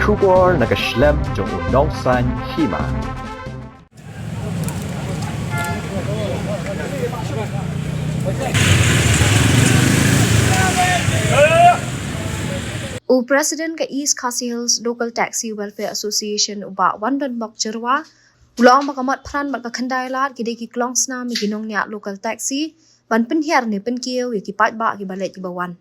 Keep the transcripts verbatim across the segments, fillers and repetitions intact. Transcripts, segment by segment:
Khubor na ka shlem jong u nongsan hima. U President ka East Khasi Hills Local Taxi Welfare Association, u Bah Wandon Bok Jyrwa, u la ong ba ka mot phran bad ka khyndai lad ki dei ki klong snam ïa ki nongñiah local taxi ban pynhiar ne pynkiew ïa ki paidbah kiba leit kiba wan.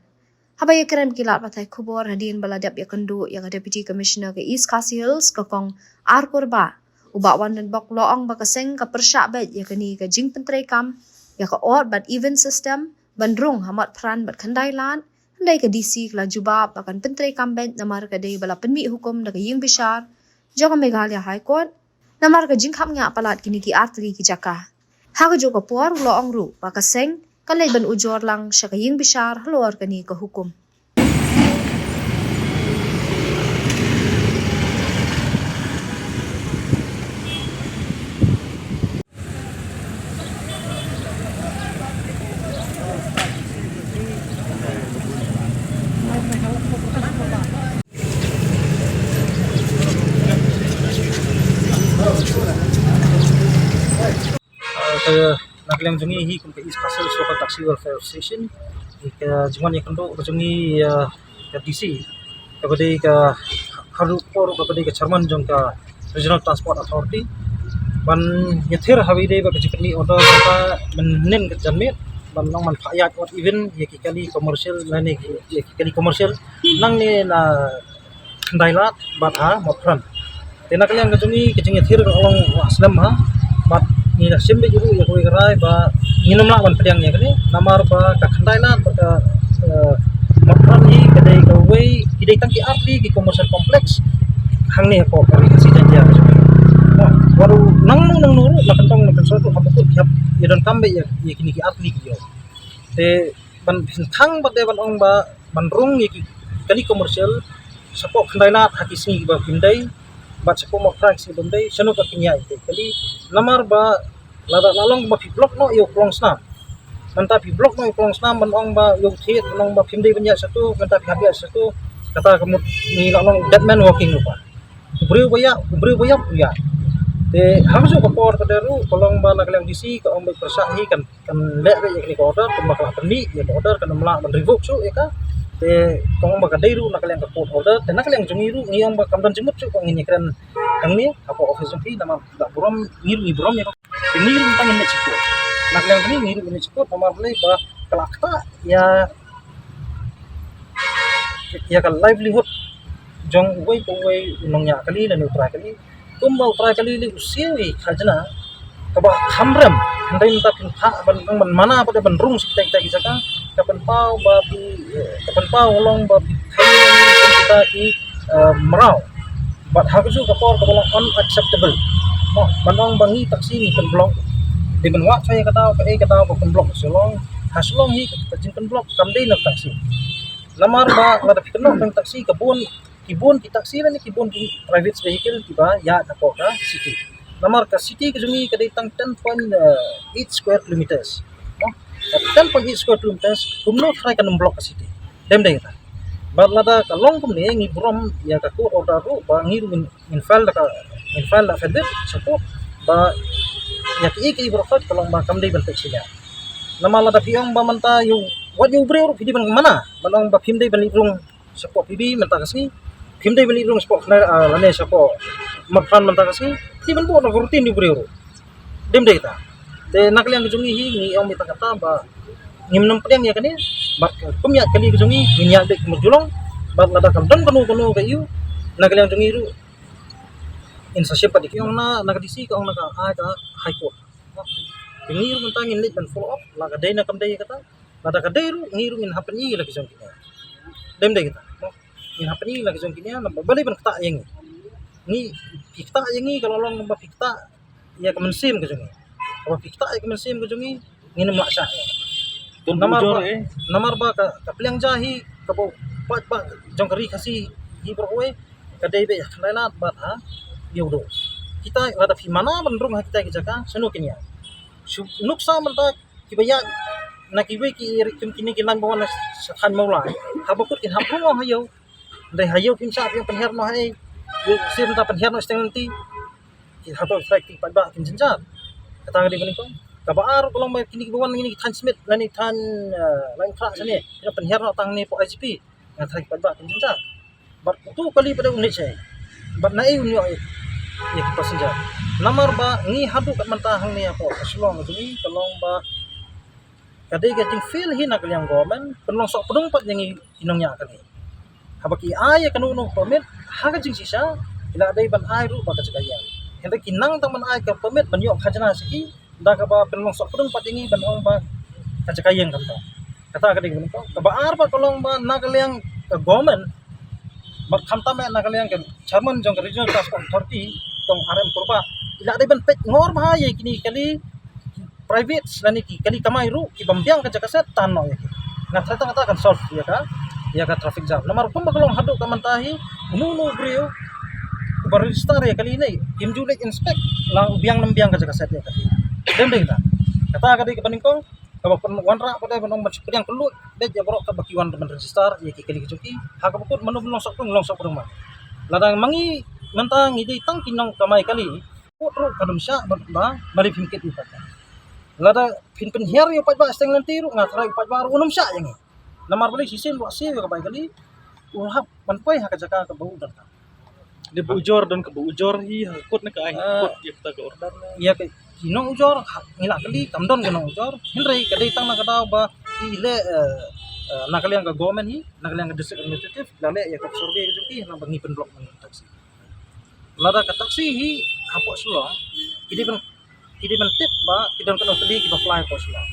Haba ïakren ki lad pathai khubor hadien ba la dep ïakynduh ïa ka Deputy Commissioner ka East Khasi Hills, ka Kong Arkur Bah, u Bah Wandon Bok, u la ong ba ka seng ka pyrshah beit ïa kane ka jingpyntreikam ïa ka odd bad even system ban rung ha mot phran bad khyndai lad. Hynrei ka D C ka la jubab ba kan pyntreikam beit namar ka dei ba la pynmih hukum da ka ïingbishar jong ka Meghalaya High Court namar ka jingkhapngiah palat kine ki artylli ki jaka. Ha kajuh ka por u la ong ruh ba ka seng ka leit ban ujor lang sha ka ïingbishar halor kane ka hukum. Ah, ka, na ka liang jong ngi hi kum ka East Khasi Hills Local Taxi Welfare Association, ka jingwan ïakynduh ka jong ngi, ah, ka D C, kaba dei ka Haru Por, kaba dei ka chairman jong ka Regional Transport Authority, ban ïathir ha kaba ïadei bad ka jingpynmih order kata mynhynnin ka janmiet ban long ban phah ïaid odd even ïa ki kali commercial lane ki, ïa ki kali commercial nangne na khyndai lad bad ha mot phran. Te na ka liang ka jong ngi ka jingïathir ka long la slem ha, bad ngi la shim beit ruh ïa kawei ka rai ba ngin ym lah ban pdiang ïa kane namar ba ka khyndai lad bad ka, eh, mot phran hi ka dei kawei, ki dei tang ki artylli ki commercial complex hangne hapoh ka Ri Khasi Jaiñtia. Wat ruh nangno nangno ruh la kyntong la kynsot ruh hapoh kut ki hap ïadonkam beit ïa, ïa kine ki artylli ki ïew. Te ban pynthang bad dei ban ong ba ban rung ïa ki kali commercial shapoh khyndai lad ha ki sngi kiba phim dei bad shapoh mot phra ki sngi bym dei, shano ka kin ïaid ïa ki kali, namar ba lada la long ba phi block noh ïa u klong snam, mynta phi block noh ïa u klong snam ban ong ba ïa u thied ban ong ba phim dei ban ïaid shato, mynta phi hap ïaid shato, kata ka mut ngi la long dead man walking lypa. U briew ba ïap, u briew ba ïap u ïap. Te ha kajuh ka por ka dei ruh ka long ba na ka liang D C ka ong ba pyrshah hi kan kan leh beit ïa kane ka order, kumba ka la pynmih ïa ka order, kan ym lah ban revoke shuh ïa ka. Te ka ong ba ka dei ruh na ka liang ka court order, te na ka liang jong ngi ruh ngi ong ba kam don jingmut shuh ba ngin ïakren hangne hapoh office jong phi, namar da burom, ngi ruh ngi burom ïa ka. Te ngi ruh tang ngin leit sha court. Na ka liang jong ngi, ngi ruh ngin leit sha court, namar balei ba ka la ktah ïa, ïa ka livelihood jong uwei pa uwei u nongñiah kali lane u trai kali. Kumba u trai kali lei u siew ïa i khajna kaba kham rem, hynrei mynta phin phah ban, ban mana pat ban rung sha kita kita ki jaka, ka pynpaw ba phi, ka pynpaw long ba phi kheiñ kita ki, eh, mraw. Bad ha kajuh ka por kaba long unacceptable. Mo, ban ong ba ngi taxi ngi pynblock. Dei ban wad shuwa ïa ka daw, kaei ka daw ba pynblock shalong. Ha Shillong hi ka jingpynblock kam dei na taxi. Namar ba lada phi kynnoh tang taxi ka bun, ki bun ki taxi lane ki bun ki private vehicle kiba ïaid hapoh ka city. Namar ka city ka jong ngi ka dei tang ten point eight square kilometers. Mo? Ka ten point eight square kilometers, kumno tharai kan ym block ka city? Dem dei kata. Bad lada ka long kumne ngi burom ïa ka court order ruh ba ngi ruh ngin, ngin file da ka, ngin file da affidavit support ba ïa kiei kiei baroh ka long ba kam dei ban peit sha ïa. Namar lada phi ong ba mynta ïa u, wat ïa u briew ruh phi dei ban mana, ban ong ba phim dei ban leit rung shapoh P B mynta ka sngi, phim dei ban leit rung shapoh Khyndai, ah, lane shapoh Motphran mynta ka sngi, phi dei ban buh na ka routine ïa u briew ruh. Dem dei kata. Te na ka liang ka jong ngi hi ngi ong beit tang kata ba ngim nang pdiang ïa kane, bad kum ïaid kali ka jong ngi ngin ïaid beit ka mut julong, bad lada ka don kano kano ka ïew na ka liang jong ngi ruh ngin sa shim pat ïa ki. Ong na, na ka D C ka ong na ka, ah, ka High Court. Te ngi ruh mynta ngin leit ban follow up la ka dei ne kam dei kata. Lada ka dei ruh ngi ruh ngin hap pyni la ki jong ki nia. Dem dei kata. Ngin hap pyni la ki jong ki nia, namar balei ban ktah ïa ngi. Ngi, phi ktah ïa ngi ka la long ba phi ktah ïa ka mynsiem ka jong ngi. Haba phi ktah ïa ka mynsiem ka jong ngi, ngin ym lah shah ïa. Namar ba, namar ba ka, ka pliang ja hi kaba u paidbah jong ka Ri Khasi hi baroh kawei ka dei beit ha Khyndai Lad bad ha Iewduh. Kita lada phi mana ban rung ha kita ki jaka, shano kin ïaid? Shu nuksa mynta kiba ïaid na kiwei ki ri, kim kine ki lain ba wan na sha thaiñ Mawlai, haba kut kin hap rung ha ïew. Hynrei ha ïew phim shah phi pynher noh ha ei, Sim ta pynhiar noh shiteng lynti. Ki hato strike ki paidbah kin jynjar. Kata ka dei kane kong. Kaba ar ka long ba kine kiba wan ngi ki thaiñ Smit lane thaiñ, eh, Laintrah shane. Ki pynhiar noh tang ne po I G P. Nga tharai ki paidbah kin jynjar. Bad utu u kali pat u nit shai. Bad na ei un ïoh ïa ki passenger. Namar ba ngi haduh kat mynta hangne hapoh ka Shillong ka jong ngi ka long ba ka dei ka jingfail hi na ka liang government, pynlong soh pdung pat ïa ngi ki nongñiah kali. Haba ki ai ïa kano kano permit ha ka jingshisha, ki la dei ban ai ruh ba ka jaka ïeng. Hynrei ki nang tang ban ai ka permit ban ïoh khajna sha ki, da kaba pynlong soh pdung pat ïa ngi ban ong ba ka jaka ïeng kumta. Kata ka dei kaba nyngkong. Kaba ar pat ka long ba na ka liang ka government, bad khamtam eh na ka liang ka chairman jong ka Regional Transport Authority, tong R M Kurbah, i la dei ban peit ngor bha ïa kine ki kali private lane ki kali kamai ruh, ki bym biang ka jaka set, tan noh ïa ki. Nga tharai tang kata kan solve ïa ka, ïa ka traffic jam. Namar kumba ka long haduh ka mynta hi, uno uno u briew uba register ïa kali ne, kim ju leit inspect la u biang ne ym biang ka jaka set ïa kali. Dei ym dei kata. Kata ka dei kaba nyngkong. Kaba pynwanrah pat ban ong ban shu pdiang kylluid beit ïa baroh katba ki wan ban register ïa ki kali ka jong ki. Ha kaba kut mano ban long soh pdung, long soh pdung ma. Lada ma ngi mynta ngi dei tang ki nongkamai kali, kut ruh ka dum shah ba, ba, ba lei phim kit ïa u paidbah. Lada phin pynhiar ïa u paidbah shiteng lynti ruh, nga tharai u paidbah ruh un ym shah ïa ngi. Namar balei? Shisien ruh siew ïa ka bai kali u hap ban poi ha ka jaka kaba u donkam. Dei ba ujor, don kaba ujor hi ha ka kut ne ka aiñ, ha ka kut ïa kata ka order ne? Ïa ka, ki nongujor ha, ngi la kylli kam don ki nongujor. Hynrei ka dei tang na ka daw ba ki leh, eh, eh, na ka liang ka government hi, na ka liang ka district administrative, la leh ïa ka survey ka jong ki, na ba ngi pynblock ngi taxi. Lada ka taxi hi hapoh Shillong, ki dei ban, ki dei ban tip ba ki don katno tylli kiba fly hapoh Shillong.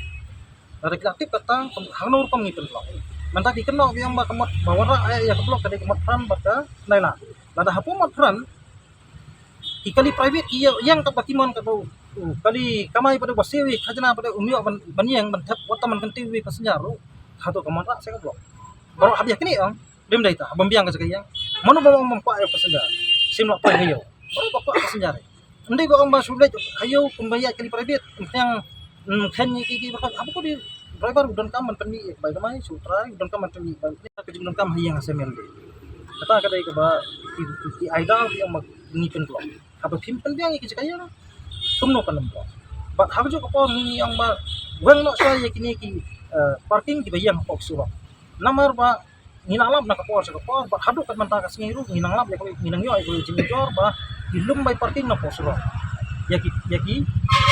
Lada ki la tip kata, hangno rukom ngi pynblock. Mynta ki kynnoh ki ong ba ka mot ba wanrah ïa ka block ka dei ka Motphran bad ka Naila. Lada hapoh Motphran ki kali private ki ïeng katba ki mon katba u kali kamai pat u ba siew ïa khajna pat um ïoh ban, ban ïeng ban thep wat tang ban kyntiew ïa passenger ruh. Hato ka wanrah sha ka block? Baroh hap ïa kane ong. Dei ym dei ta, bym biang ka jaka ïeng. Mano ba ong bym kwah ïa passenger? Sim lah poi ha ïew. Baroh ba kwah passenger. Ym dei ba ong ba shu leit ha ïew kumba ïaid kali private. Ym pdiang, ym kheiñ ïa ki, ki ba kwah. Haba kut dei driver u donkam ban pynmih ïa ka bai kamai, shu trai u donkam ban pynmih bai. Ka jingdonkam ha ïing ha sem ym dei. Kata ka dei kaba ki, ki, ki ai daw ki ong ba ngi pynblock. Haba phim pynbiang ïa ki jaka ïeng, kumno kan ym block? Bad ha kajuh ka por ngi, ngi ong ba weng noh shuwa ïa kine ki, eh, parking kiba ïeng hapoh surok. Namar ba ngi nang lap na ka por sha ka por, bad haduh kat mynta ka sngi ruh ngi nang lap ïa ka, ngi nang ïoh ïa ka jingujor ba ki lum bai parking napoh surok ïa ki, ïa ki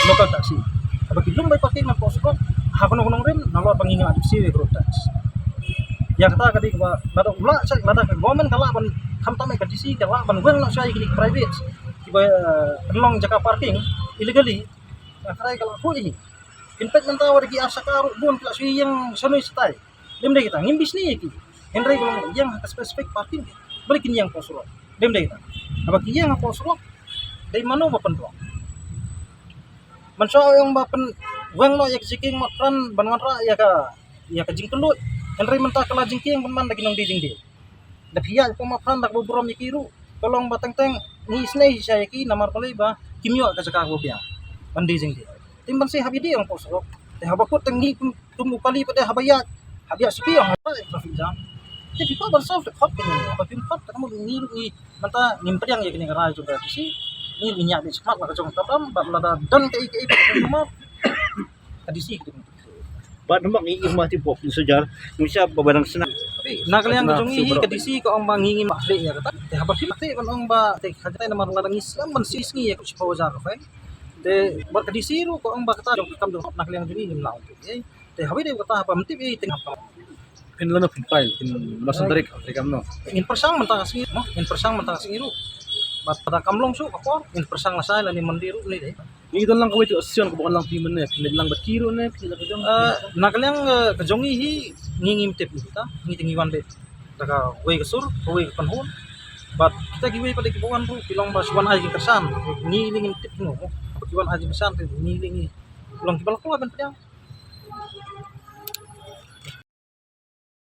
local taxi. Haba ki lum bai parking napoh surok, ha kano kano rim nalor ba ngi nang siew ïa ka road tax. Ïa kata ka dei kaba lada u lah sha, lada ka government ka lah ban, khamtam eh ka D C ka lah ban weng noh shuwa ïa kine ki private kiba, eh, pynlong jaka parking illegally. Nga tharai ka lah khuid hi. Phin peit mynta wat ki ar shaka ruh bun ki lah shu ïeng sha nui shatai. Dei ym dei kita, ngim bishni ïa ki. Hynrei ba long ïeng ha ka specific parking, balei kin ïeng hapoh surok? Dei ym dei kita. Haba ki ïeng hapoh surok, dei mano ba pynblock? Mynshuwa ong ba pynweng noh ïa ka jingkieng Motphran ban wanrah ïa ka, ïa ka jingkylluid. Hynrei mynta ka la jingkieng pynban da ki nongdie jingdie. Da phi ïaid hapoh Motphran da kaba burom ïa ki ruh, ka long ba teng teng ngi isynei shisha ïa ki namar balei ba kim ïoh ka jaka kaba biang ban die jingdie. Te ban shu hap ïa die ong hapoh surok. Te haba kut teng ngi kum, kum u kali pat de haba ïaid, haba ïaid shuki ong haba ïaid traffic jam. Te phi kwah ban solve te khot kane, haba phim khot te ka mut ngi ruh ngi mynta ngim pdiang ïa kane ka rai jong ka D C. Ngi ruh ngi ïaid beit shakhmat la ka jong ka dam, bad lada don kaei kaei pat ka D C ka dei. Bad namar ngi ïoh ma ti pop ni sujar, ngi sha ba badang sna. Na ka liang ka jong ngi hi ka D C ka ong ba ngi ngim ïa kata. Te haba phim te ban ong ba te kata namar lada ngi slem ban sis ngi ïa ka shiphew hajar ruh. Te bad ka D C ruh ka ong ba kata jong ka kam jong na ka liang jong ngi ngim lah. Te haba dei kata haba ym tip ïa te ngap. Phin lano phin file, phin masang tarik, tarik kam no. Ngin pyrshang mynta ka sngi, mo, ngin pyrshang mynta ka sngi ruh. Bad lada kam long shuh ka por, ngin pyrshang lashai lane Monday ruh ni dei. Ngi don lang kawei tu option kaba wan lang phi mynne, phi leit lang bad ki ruh ne, phi leit lang ka jong. Ah, na ka liang, eh, ka jong ngi hi, ngi ngim tip ïa kita, ngi te ngi wan beit da kawei ka sur, kawei ka kynhun. Bad kita kiwei pat de kiba wan ruh, ki long ba shu wan ai jingkyrshan, ngi lei ngim tip kumno, haba ki wan ai jingkyrshan te ngi lei ngi long kiba la kloi ban pdiang.